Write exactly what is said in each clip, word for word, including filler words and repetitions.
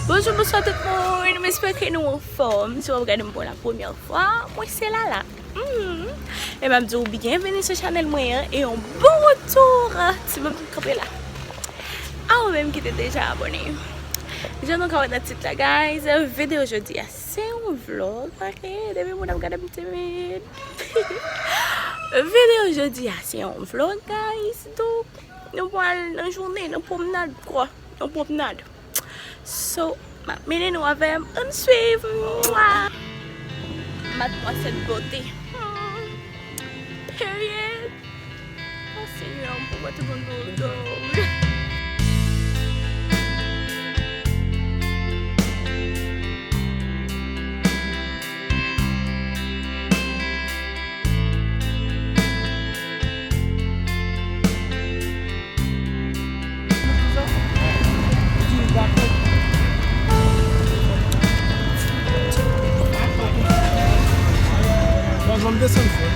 Bonjou, bonswa tout moun. M espere ke nou anfòm. Si w ap gade m pou la premyè fwa, mwen se Lala. Mhm. E m ap di w byenveni sou chanèl mwen an e yon bon retou. Ti moun kanpe la. A ou menm ki te deja abòne. Jan nou ka wè nan tit la, guys, videyo jodi a se yon vlog, ok? Depi moun ap gade m timid. Videyo jodi a se yon vlog, guys. Donk, nou pral nan jounen, nan pwomnad, kwa. Nan pwomnad. So, m ap mennen nou avè m. Ann swiv. Mwa! Mademoiselle Beauté. Hmm. Period. Oh, Seigneur, pourquoi tout le monde me regarde? Bon, m desann fò.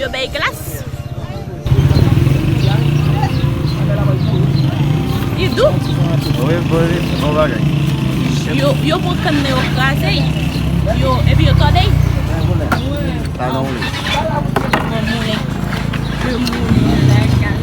Yo bay glas. Li dou. Wi, bon, bon bagay. Yo, yo pran kann nan, yo kraze. Yo, epi yo tòde. Sa non. Bon, moulen. Yo moulen la, gaz.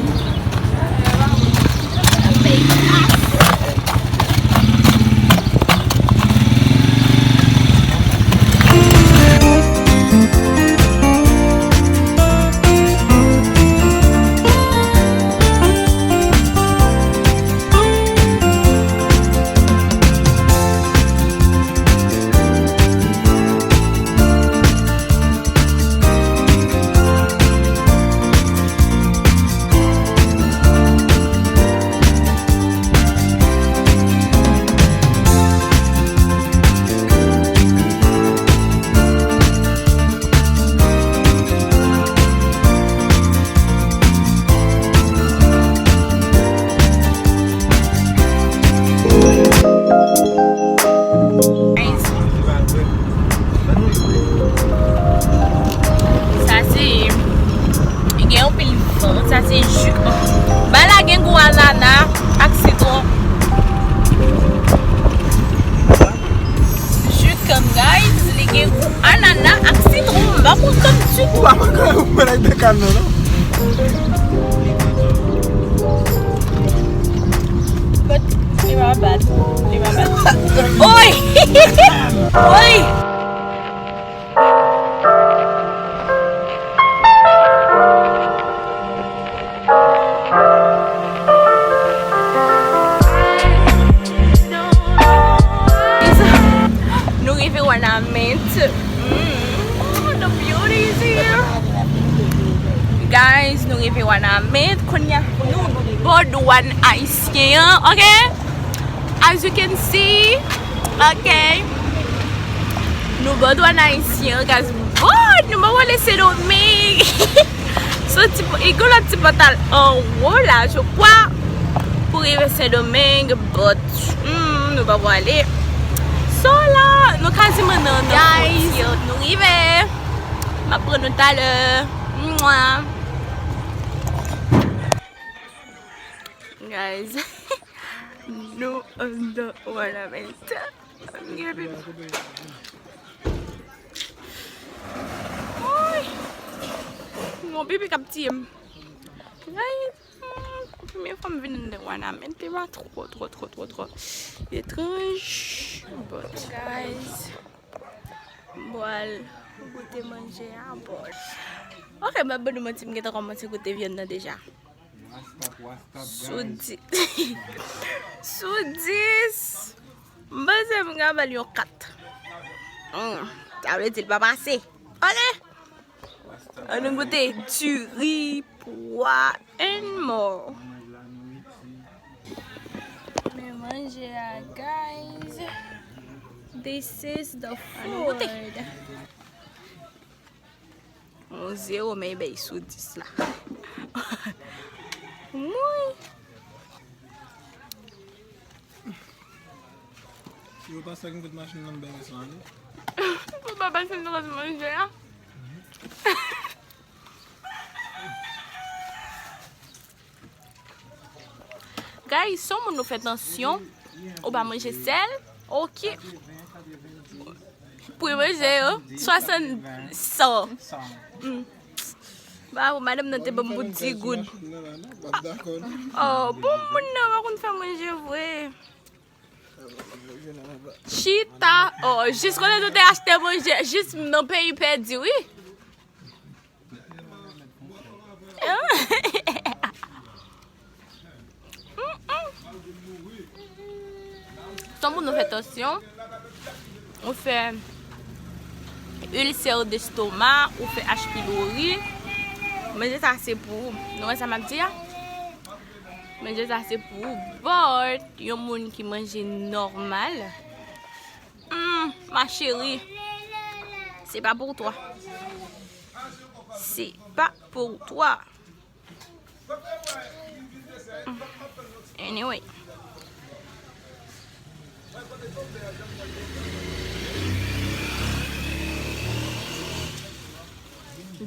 Sa se, li gen anpil van. Sa se ji. Bagay la gen gou anana ak sitwon. Ji kann, guys, li gen gou anana ak sitwon. M pa konn kann sitwon. Ou pa konn kann, ou pa konn kann nan, non? But li pa bad. Li pa bad. Oy! Oy! Nou rive Wanament. Mm, the beauty is here. Guys, nou rive Wanament. Kounye a, nou bò dwàn ayisyen an, ok? As you can see, ok? Nou bò dwàn ayisyen an, guys. Bon, nou pa prale Sendomeng. So, ti, li gen lòt ti pòt anwo la, je crois, pou rive Sendomeng, but, hmm, nou pa prale. So, la, nou kaziman nan, nan fwontyè. Guys, nou rive. M ap pran nou talè. Mwa. Guys, nou anndan Wanament. Woy! Yon pipi k ap tiye m. Guys, hmm, premye fwa m vin anndan Wanament, li pa twò, twò, twò, twò, twò etranj. But, guys, m pral goute manje a, but. Ok, m pa ban nou manti, m gentan kòmanse goute vyann nan deja. Sou dis. Sou dis. M panse m ka ba l yon kat. Hmm, sa vle di l pa pase. Ok. Ann nou goute diri, pwa, and more. Men manje a, guys. This is the food. Ann nou goute. Yon zewo, men bay sou dis la. Woy. Yo, pastè ki kote machin nan bay sa ale. Pou pa pase nan lòt manje a. Guys, si w moun nou fè tansyon, ou pa manje sèl, ok. Pou manje yo, swasanndiz. Mm. Bravo, madanm nan te ban m pou dis goud. Oh, bon moun nan pa konn fè manje vre. Chita, oh, jis kote nou te achte manje, jis nan peyi pèdi, wi. Tankou nou fè tansyon, ou fè ilsè destoma, ou fè H. pylori. Manje sa se pou ou. Nou wè sa m ap di a? Manje sa se pou ou. But, yon moun ki manje nòmal, hmm, ma chérie, c'est pas pour toi. C'est pas pour toi. Anyway.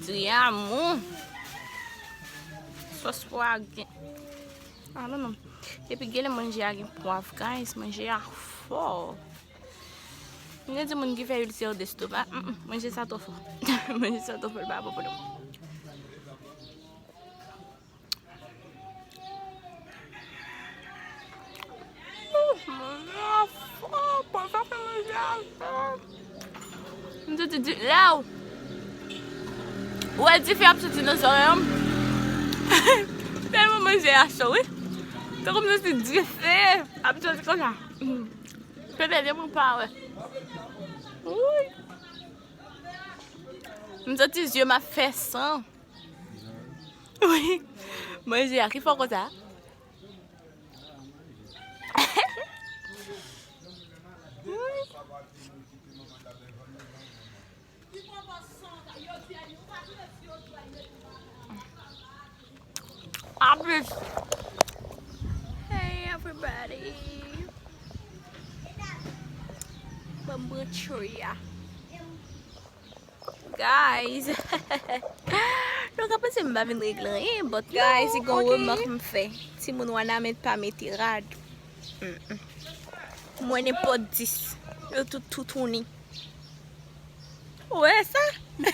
Ti a mou. Sòs pwa gen. Ah, non, non. Epi genlè manje a gen pwav, guys. Manje a fò. M te di moun ki fè ilsè destoma. Mm, mm, manje sa twò fò. Manje sa twò fò, li pa bon pou nou. Ouh, manje a fò, pwav sa fè manje a fò. M te di, di, lè w wè dife ap soti nan zòrèy an. Tèlman manje a cho, wi. Tankou m santi dife ap soti konsa. Pepe, vye mwen pa wè. Wi. M santi zye m ap fè san. Wi. Manje a ki fò konsa. Aplis. Hey, everybody. Ban m pran tray a. Guys. Nou ka panse m pa vin regle anyen, but guys, gen yon remak m fè. Timoun Wanament pa mete rad. Mm, mm. Mwen nenpòt dis. Yo tout toutouni. Ou wè sa? Yo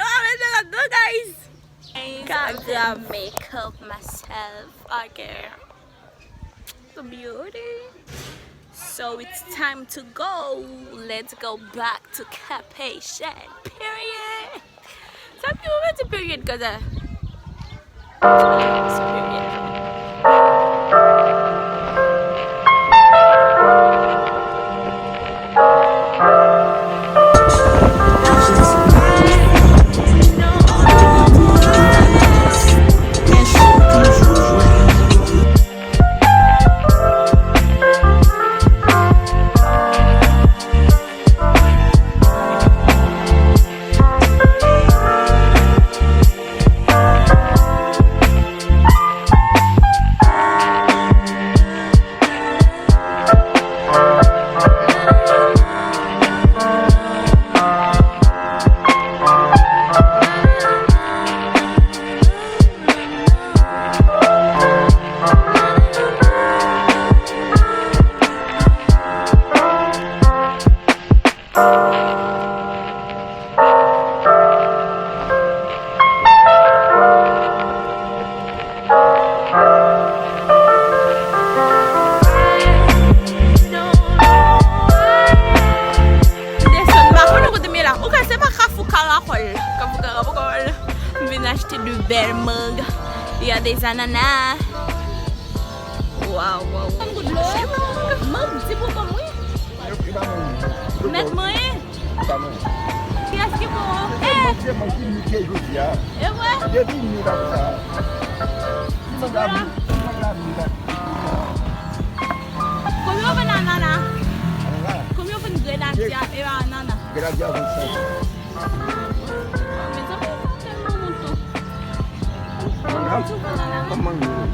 pa mete rad non, guys. Guys, I just make up myself. Okay. The beauty. So it's time to go. Let's go back to Cap-Haïtien. Period. Sa ki ou mete period konsa? Period. Desann, m pa konnen kote m ye la. Ou ka, se pa Kafou Karakòl. Kafou Karakòl. M vin achte de bèl mang. Il y a des ananas. Waw, waw, waw. Mang, di pou kòm wi. Mèt manyen. Kiyès ki bon? Eh! Depi nou ta konsa. Konbyen w vann anana? Konbyen w vann grenadye a, e anana? Grenadye a vennsenk. Mezanmi, sa tèlman mouton. Konbyen w vann anana? Kòman nou?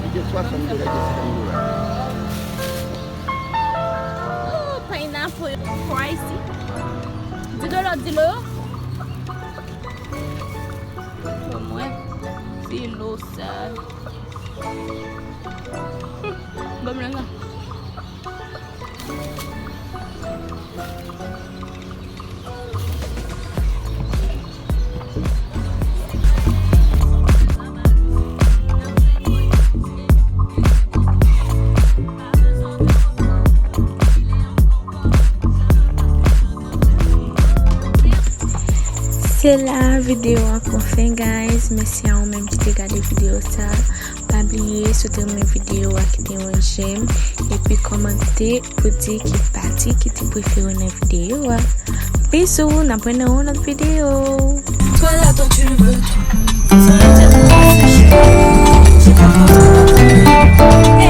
Li gen swasant dola, li gen senkant dola. Oh, pineapple. Pricey. Di dola, di dola. Bon, mwen, dilo sa. Gòm lan la. Se la videyo a pran fen, guys. Mèsi a ou menm ki te gade videyo sa. Pa bliye, si w te renmen videyo a, kite yon j'aime epi kòmante pou di ki pati ki te prefere w nan videyo a. Bizou, n ap wè nan yon lòt videyo. Toi là-dedans, tu le veux. Ça va être un peu séché. J'ai pas peur de te retourner.